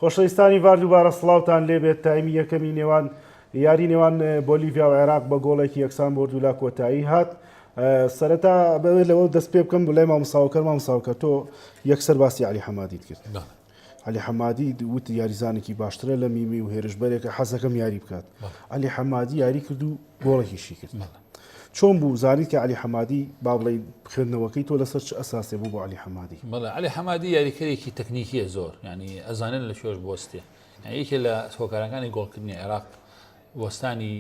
خۆشەویستانی ڤار دووبارە سڵاوتان لێبێت تایمی یەکەمی نێوان یاری نێوان بۆلیڤیا و عێراق بە گۆڵێکی یەکسان بۆ دوولا کۆتایی هات سەرەتا بەوێت لەوە دەست پێ بکەم بڵێ مامۆساوکەر مامۆساوکە تۆ یەکسەر باسی علی حەمادیت کرد علی حەمادی وت یاریزانێکی باشترە لە میمی و هێرشبەرێکە حەزەکەم یاری بکات علی حەمادی یاری کرد و گۆڵێکیشی کرد. چۆن بوو زانیت کە عەلی حەمادی با بڵێین خوێندنەوەکەی تۆ لەسەر چ ئەساسێ بوو بۆ عەلی حەمادی؟ بەڵێ عەلی حەمادی یاریکەرێکی تەکنیکیە زۆر یعنی ئەزانێت لە کوێش بوەستێ یعنی یەکێ لە هۆکارەکانی گۆڵکردنی عێراق وەستانی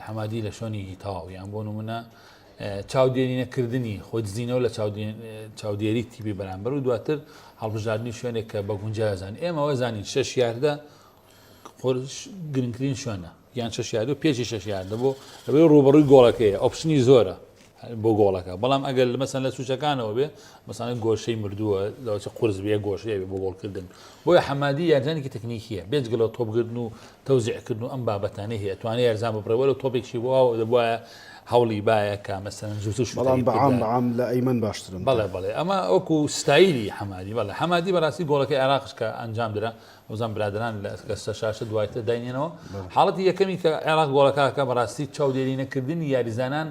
حەمادی لە شۆنێکی تەواو یان بۆ نمونە چاودێری نەکردنی خۆی دزینەوە لە چاودێری تیپی بەرامبەر و دواتر هەڵبژاردننی شوێنێک کە بە گونجازان ئێمەوە زانین شەش یاردە گرنگترین شوێنە یان شەش یاردە و پێشی شەش یاردە بۆ لەبەر ڕوبەڕووی گۆڵەکەیە option ی زۆرە بۆ گۆڵەکە بەڵام ئەگەر مەسەن لە سوچەکانەوە بێ مەسانە گۆشەی مردووە لەوەچە قرس بێ گۆشەیە بێ بۆ گۆڵکردن بۆیە حەمادی یارزانێکی تەکنیکیە بێجگە لە تۆپگرتن و تەوزیعکردن و ئەم بابەتانەی هەیە توانێت یارزان ببڕێ وەلو تۆپێکی بۆ دەبواە هەوڵی باە کە مەسەن زووتر شوت بەڵام بەعام بەعام لە ئەیمەن باشترم بەڵێ بەڵێ ئەمە وەکو ستایلی حەمادی بەڵێ حەمادی بەڕاستی گۆڵەکەی عێراقش کە ئەنجام درا وزان برادران لە سەر شاشە دوایتر داینێنەوە حاڵەتی یەکەمی کە عێراق گۆڵەکەکە بەڕاستی چاودێری نەکردنی یاریزانان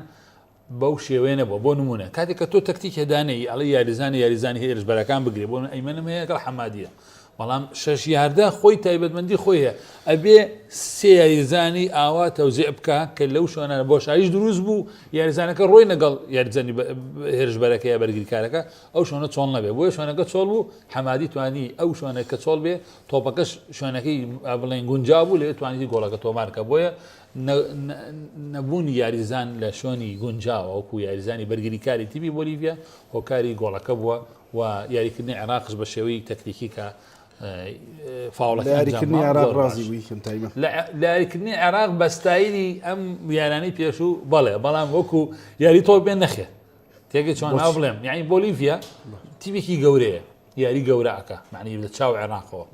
بەو شێوەیە نەبووە بۆ نمونە کاتێک کە تۆ تەکتیک هێدانەی ئەڵێ یاریزانی یاریزانی هێرشبەرەکان بگرێ بۆ ئەیمەنم هەیە گەڵ حەمادیە بەڵام شەش یاردە خۆی تایبەتمەندی خۆی هەیە ئەبێ سێ یاریزانی ئاوا تەوزیع بکە کە لەو شوێنە بۆشاییش دروست بوو یاریزانەکە ڕۆی لەگەڵ یاریزانی هێرشبەرەکە یا بەرگریکارەکە ئەو شوێنە چۆڵ نەبێ بۆیە شوێنەکە چۆڵ بوو حەمادی توانی ئەو شوێنە کە چۆڵ بێ تۆپەکەش شوێنەکەی بڵێن گونجا بوو لەوێ توانیتی گۆڵەکە تۆمار کە بۆیە نەبوونی یاریزان لە شوێنی گونجاوە وەکو یاریزانی بەرگریکاری تیپی بۆلیڤیا هۆکاری گۆڵەکە بووە و یاریکردنی عێراقش بە شێوەی تەکنیکی کە فاوڵەکە یاریکردنی عێراق ڕازی بووی کەم تایمە لە یاریکردنی عێراق بە ستایلی ئەم یارانەی پێشوو بەڵێ بەڵام وەکو یاری تۆپ بێن نەخێر تێگەی چۆن ناو بڵێم یعنی بۆلیڤیا تیپێکی گەورەیە یاری گەورە ئەکا معنی لە چاو عێراقەوە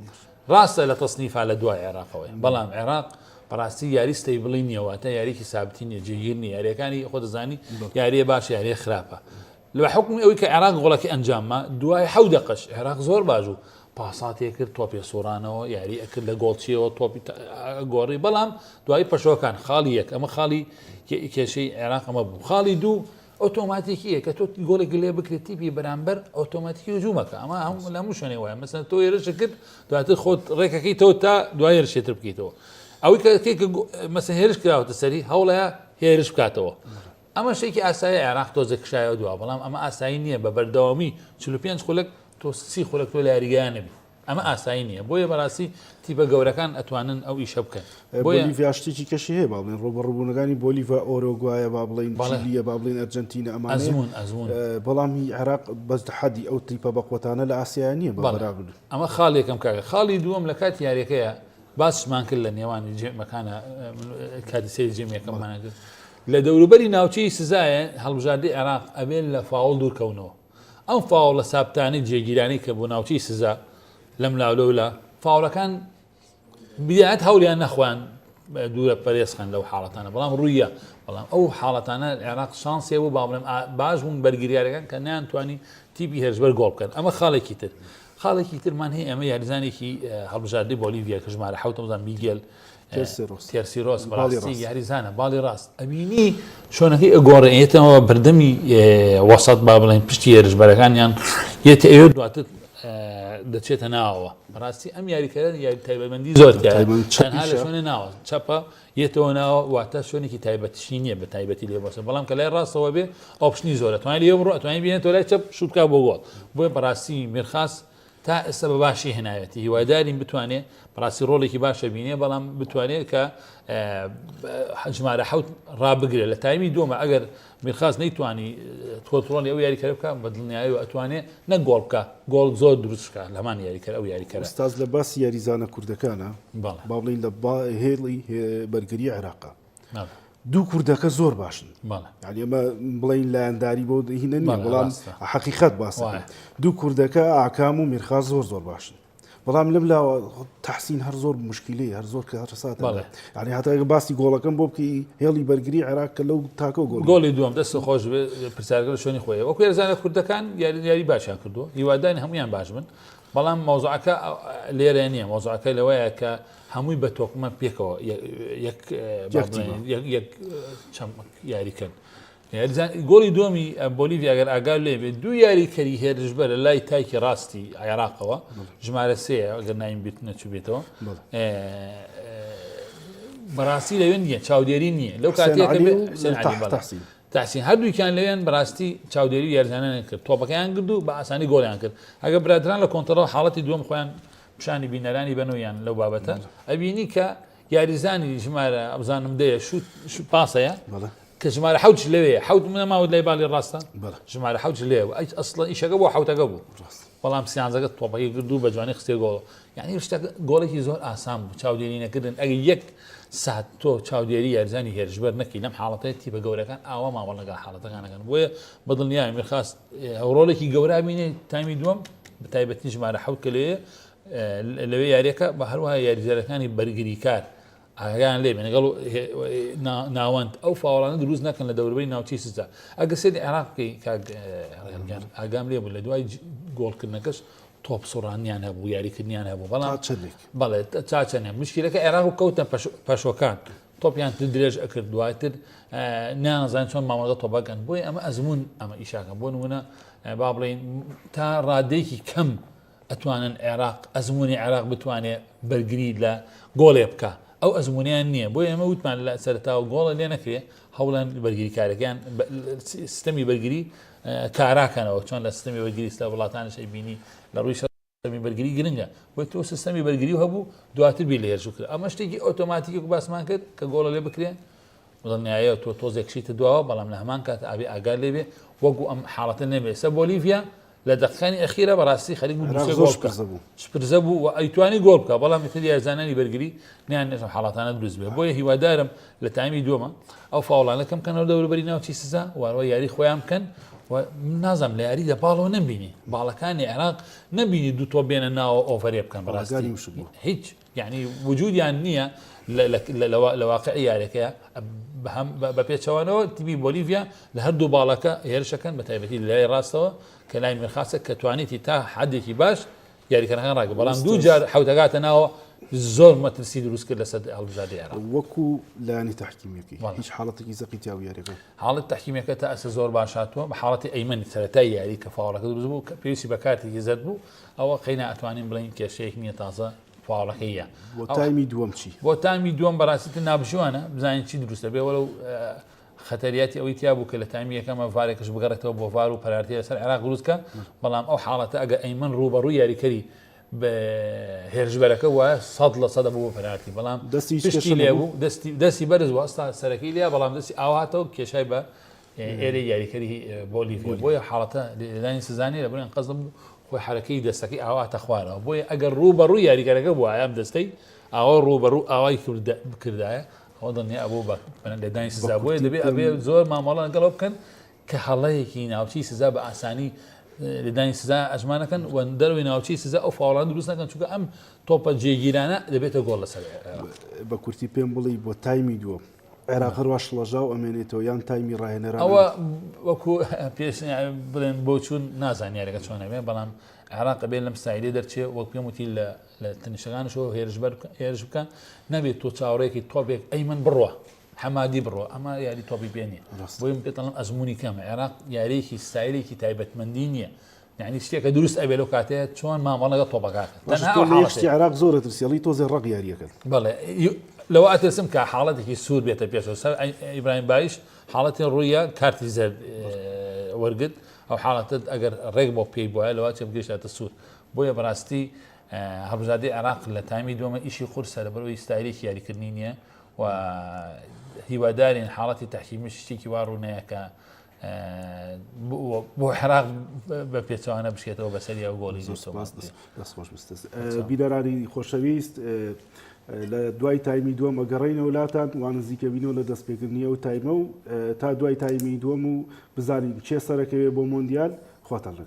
ڕاستە لە تەسنیفا لە دوای عێراقەوەی بەڵام عێراق بەڕاستی یاری stable ی نییە واتە یاریکی سابتی نیە جێگیر نیە یاریەکانی خۆ دەزانی یاریە باش یاریە خراپە لە حکومی ئەوەی کە عێراق گۆڵەکەی ئەنجامما دوای حەو دەقەش عێراق زۆر باش و پاساتێ کرد تۆپێ سوڕانەوە یاری ئەکرد لە گۆڵچیەوە تۆپی گۆڕی بەڵام دوای پەشۆکان خاڵی یەک ئەمە خاڵی کێشەی عێراق ئەمە بوو خاڵی دوو ئۆتۆماتیکیە کە تۆ گۆڵێک لێ بکرێت تیپی بەرامبەر ئۆتۆماتیکی هجومەکە ئەمە هەم لە هەموو شوێنێ وایە مەسەن تۆ هێرش کرد دواتر خۆت ڕێکەکەی تۆ تا دوای هێرشێتر بکەیتەوە ئەوەی کە مەسە هێرش کراوەتە سەری هەوڵەیە هێرش بکاتەوە ئەمە شتێکی ئاسایی عێراق تۆزێک کشایەوە دوا بەڵام ئەمە ئاسایی نییە بە بەردەوامی 45 خولەک تۆ 30 خولەک تۆ لە یاریگایان نەبی ئەمە ئاسایی نییە بۆیە بەڕاستی تیپە گەورەکان ئەتوانن ئەو ئیشە بکەن بۆیە بۆلیڤیا شتێکی کەشی هەیە با بڵێن ڕووبەڕووبوونەکانی بۆلیڤا ئۆرۆگوایە با بڵێین بەڵێ. چیلیە با بڵێین ئەرجەنتینە ئەمانەیە ئەزموون ئەزموون بەڵام هی عێراق بەس حەدی ئەو تیپە بەقوەتانە لە ئاسیایا نییە بە بەڵێ بەراورد. ئەمە خاڵی یەکەم کاکە خاڵی دووەم لە کاتی یاریەکەیە باسمان کرد لە نێوانی جێمەکانە کاتی سەیری جێم یەکەممان کرد لە دەوروبەری ناوچەی سزایە هەڵبژاردەی عێراق ئەبێت لە فاوڵ دوورکەونەوە ئەم فاوڵە سابتانەی جێگیرانەی کە بۆ ناوچەی سزا لەم لاو لەولا فاوڵەکان بیات هەولیان نەخۆیان دوورە پەرێزخەن لەو حاڵەتانە بەڵام ڕوویە بەڵام ئەو حاڵەتانە عێراق شانسێ بوو با بڵێم باش بوون بەرگریارەکان کە نەیانتوانی تیپی هێرشبەر گۆڵ بکەن ئەمە خاڵێکی تر خاڵێکی ترمان هەیە ئەمە یاریزانێکی هەڵبژاردەی بۆلیڤیا کە ژمارە حوتم زان میگێل تێرسیرۆس بەڕاستی یاریزانە باڵی ڕاست ئەبینی شۆنەکەی ئەگۆڕێتەوە بەردەمی وەسەت با بڵێن پشتی هێرشبەرەکانیان یەتە ئەوێ دواتر دەچێتە ناوەوە بەڕاستی ئەم یاریکەرە یاری تایبەتمەندی زۆر تەنها لە شوێنە ناوە چەپە یەتەوە ناوە واتە شوێنێکی تایبەتشی نییە بە تایبەتی لێ بۆسە بەڵام کە لای ڕاستەوە بێ option ی زۆرە توانانی لێ بڕۆ ئەتوانی بێنێتەوە لای چەپ شوت بکا بۆ گۆڵ بۆیە بەڕاستی میرخاس تا ئێستا بە باشی هێناوێتی هیوادارین بتوانێ بەڕاستی ڕۆڵێکی باشە بینێ بەڵام بتوانێت کە ژمارە حوت ڕابگرێت لە تایمی دووەمە ئەگەر میرخاس نەیتوانی کۆنترۆڵی ئەو یاریکەرە بکە بە دڵنیایی و ئەتوانێ نەک گۆڵ بکە گۆڵ زۆر دروست بکە لەمان یاریکەر ئەو یاریکەرە ئوستاز لە باسی یاریزانە کوردەکانە با بڵێین لە هێڵی بەرگری عێراقە دوو کوردەکە زۆر باشن یعنی ئەمە بڵین لایەنداری بۆ هینە نیە بەڵام حەقیقەت باس دوو کوردەکە ئاکام و میرخا زۆر زۆر باشن بەڵام لەم لاوە تحسین هەر زۆر مشکلی هەر زۆر کە هەرسات یعنی هەتا باسی گۆڵەکەم بۆ بکەی هێڵی بەرگری عێراق کە لەو تاکە گۆڵ گۆڵی دووەم دەست خۆش پرسیارگە شوێنی خۆی وەکو یارزانە کوردەکان یاری یاری باشیان کردو هیوادانی هەمویان باش بن. بەڵام مەوزوعەکە لێرە نییە مەوزوعەکە لەوەیە کە هەمووی بە تۆکمە پێکەوە یەک یەک چەمک یاریکەن گۆڵی دووەمی بۆلیڤیا گەر ئاگا لێ بێت دوو یاریکەری هێرشبەر لە لای تایکی ڕاستی عێراقەوە ژمارە سێ ئەگەر نایم بیت نەچووبێتەوە بەڕاستی لەوێ نییە چاودێری نییە لەو کاتێک تحسین هەردووکیان لەوێن بەڕاستی چاودێری یاریزانان کرد تۆپەکەیان کرد و بە ئاسانی گۆڵیان کرد ئەگە برادران لە کۆنتڕۆڵ حاڵەتی دووەم خۆیان پیشانی بینەرانی بەنەوەیان لەو بابەتە ئەبینی کە یاریزانی ژمارە ئەبزانم دەیە شوت پاسەیە کە ژمارە حەوتش لەوێیە حەوت منە ماوت لای باڵی ڕاستە ژمارە حەوتش لێ بوو ئەی ئەسڵەن ئیشەکە بۆ حەوتەکە بوو بەڵام سیانزەکە تۆپەکەی کرد و بە جوانی خستێ گۆڵ یعنی شتەکە گۆڵێکی زۆر ئاسان بوو چاودێری نەکردن ئەگەر یەک سات تۆ چاودێری یاریزانی هێرشبەر نەکەی لەم حاڵەتەی تیپە گەورەکان ئاوا مامەڵە لەگەڵ حاڵەتەکانەکەن بۆیە بەدڵنیای میرخاس ڕۆڵێکی گەورە بینێ تایمی دووەم بە تایبەتی ژمارە حەوت کە لەوێ لەوێ یاریەکە بە هەروەها یاریزانەکانی بەرگریکار ئاگایان لێ بێ لەگەڵ ناوەند ئەو فاوڵانە دروست نەکەن لە دەوروبەری ناوچەی سزا ئەگەر سێری عێراق بکەی کاک ڕێگان ئاگام لێ بوو لە دوای گۆڵکردنەکەش تۆپ سوڕانیان هەبوو یاریکردنیان هەبوو بەڵام چەندێک بەڵێ تا چەندێک مشکلەکە عێراق و کەوتە پەشۆکان تۆپیان تر درێژ ئەکرد دواتر نازان چۆن مامەڵە تۆپەکەن بۆیە ئەمە ئەزمون ئەمە ئیشاکە بۆ نمونە با بڵین تا ڕادەیەکی کەم ئەتوانن عێراق ئەزموونی عێراق بتوانێ بەرگری لە گۆڵێ بکا ئەو ئەزموونیان نییە بۆیە ئێمە وتمان لە سەرەتاوە گۆڵە لێ نەکرێ هەوڵەن بەرگریکارەکان سیستەمی بەرگری کاراکەنەوە چۆن لە سیستەمی بەرگری ستا وڵاتانش ئەیبینی لە ڕووی سیستەمی بەرگری گرنگە بۆی تۆ سیستەمی بەرگری هەبوو دواتر بیر لە هێرش کرد ئەمە شتێکی ئۆتۆماتیکی باسمان کرد کە گۆڵە لێ بکرێ دڵنیایە تۆ تۆزێک شیتە دواوە بەڵام لە هەمان کات ئابێ ئاگار لێ بێ وەکو ئەم حاڵەتە نەبێ سە بۆلیڤیا لە دەقیقەکانی ئەخیرا بەڕاستی خەریک بوو دوو سێ گۆڵ بکا شپرزە بوو و ئەیتوانی گۆڵ بکا بەڵام ئیتر یارزانانی بەرگری نیان نێژم حاڵاتانە دروست بێ بۆیە هیوادارم لە تایمی دووەمە ئەو فاوڵانە کەم کەنەوە دەوروبەری ناوچی سزا وارەوە یاری خۆیان بکەن و نازم لە یاری لە باڵەوە نەمبینی باڵەکانی عێراق نەبینی دوو تۆ بێنە ناوە ئۆڤەرێ بکەن بەڕاستی هیچ یعنی وجودیان نییە لە واقعی یاریەکەیە بە پێچەوانەوە تیمی بۆلیڤیا لە هەردوو باڵەکە هێرشەکەن بە تایبەتی لای ڕاستەوە کە لای میرخاسە کە توانیتی تا حدێکی باش یاریکەرەکان ڕاگە بەڵام دوو جار حوتەگاتە ناوە زۆر مەترسی دروست کرد لەسەر هەڵبژاردەی عێراق وەکو لایەنی تحکیمیەکەی هیچ حاڵەتێکی زەقی تیا یاریەکە حاڵەت تحکیمەکە تا ئەسە زۆر باش هاتووە بە حاڵەتی ئەیمەن سەرەتای یاری کە فاوڵەکە دروست بوو کە پێویستی بە کارتێکی زەرد بوو ئەوە قەینا ئەتوانین بڵێین کێشەیەک نییە تازە فاوڵەکەی یە بۆ تایمی دووەم چی؟ بۆ تایمی دووەم بەڕاستی تر نابژیوانە بزانین چی دروستە بێ وەلو خەتەریاتی ئەوەی تیا بوو کە لە تایمی یەکەمە ڤارێکش بگەڕێتەوە بۆ ڤار و پەنارتی لەسەر عێراق دروستکە بەڵام ئەو حاڵەتە ئەگە ئەیمەن ڕووبەڕووی یاریکەری هێرشبەرەکە وایە 100% بوو بە پەنارتی بەڵام دەستی پشتی لێ بوو دەستی دەستی بەرز وەستا سەرەکەی لێ بەڵام دەستی ئاواتەوە کێشای بە ئێرەی یاریکەری بۆلیڤیا بۆیە حاڵەتە لێدانی سزانی لە بڵێن قەزم خۆی حرەکەی دەستەکەی ئاواتە خوارەوە بۆیە ئەگەر ڕوو بە ڕوو یاریکەرەکە بووایە ئەم دەستەی ئاوا ڕوو بە ڕوو ئاوای بکردایە ئەوە دڵنیا ئەبوو بە لێدانی سزا بۆیە دەبێ ئەبێ زۆر مامەڵە لەگەڵ بکەن کە هەڵەیەکی ناوچەی سزا بە ئاسانی لێدانی سزا ئەژمانەکەن و دەروی ناوچەی سزا ئەو فاوڵان دروست نەکەن چونکە ئەم تۆپە جێگیرانە دەبێتە گۆڵ لەسەر بە کورتی پێم بڵی بۆ تایمی دووەم عێراق هەروا شڵەژاو ئەمێنێتەوە یان تایمی ڕاهێنەران ئەوە وەکو پێش بڵێن بۆچوون نازانین یاریەکە چۆن ئەبێ بەڵام عێراق ئەبێ لەم ستایلێ دەرچێ وەک پێم وتی لە لە تنیشەکانشەوە هێرش بەر هێرش بکە نەبێت تۆ چاوەڕێکی تۆپێک ئەیمەن بڕوە حەمادی بڕۆ ئەمە یاری تۆپی پێ نییە بۆی من پێتەڵم ئەزمموی کەمە عێراق یاریێکی ستایلێکی تایبەتمەندی نییە یعنی شتێکە دروست ئەبێ لەو کاتەیە چۆن مامەڵە لەگەڵ تۆپەکە تەنها ئەو حاڵەتەیە. عێراق زۆر ئەترسی ئەڵی تۆزێ ڕەق یاریەکەن. بەڵێ لەوە ئەترسم کە حاڵەتێکی سوور بێتە پێشەوە سەر ئیبراهیم بایش حاڵەتی ڕوویە کارتی زەرد وەرگرت ئەو حاڵەتە ئەگەر ڕێک بۆ پێی بواە لەوە چێ بگەیشتە سوور بۆیە بەڕاستی هەڵبژاردەی عێراق لە تایمی دووەمە ئیشی قورسە لەبەرئەوەی ستایلێکی یاریکردنی نییە و هیوادارین حاڵەتی تەحکیمیش شتێکی وا ڕوونەیە کە بۆ عێراق بە پێچەوانە بشێتەوە بەسەر یا گۆڵی بینەرانی خۆشەویست لە دوای تایمی دووەم ئەگەڕینەوە لاتان وان نزیکە بینەوە لە دەستپێکردنی ئەو تایمە و تا دوای تایمی دووەم و بزانین کێ سەرەکەوێ بۆ مۆندیال خواتان لەگەڵ.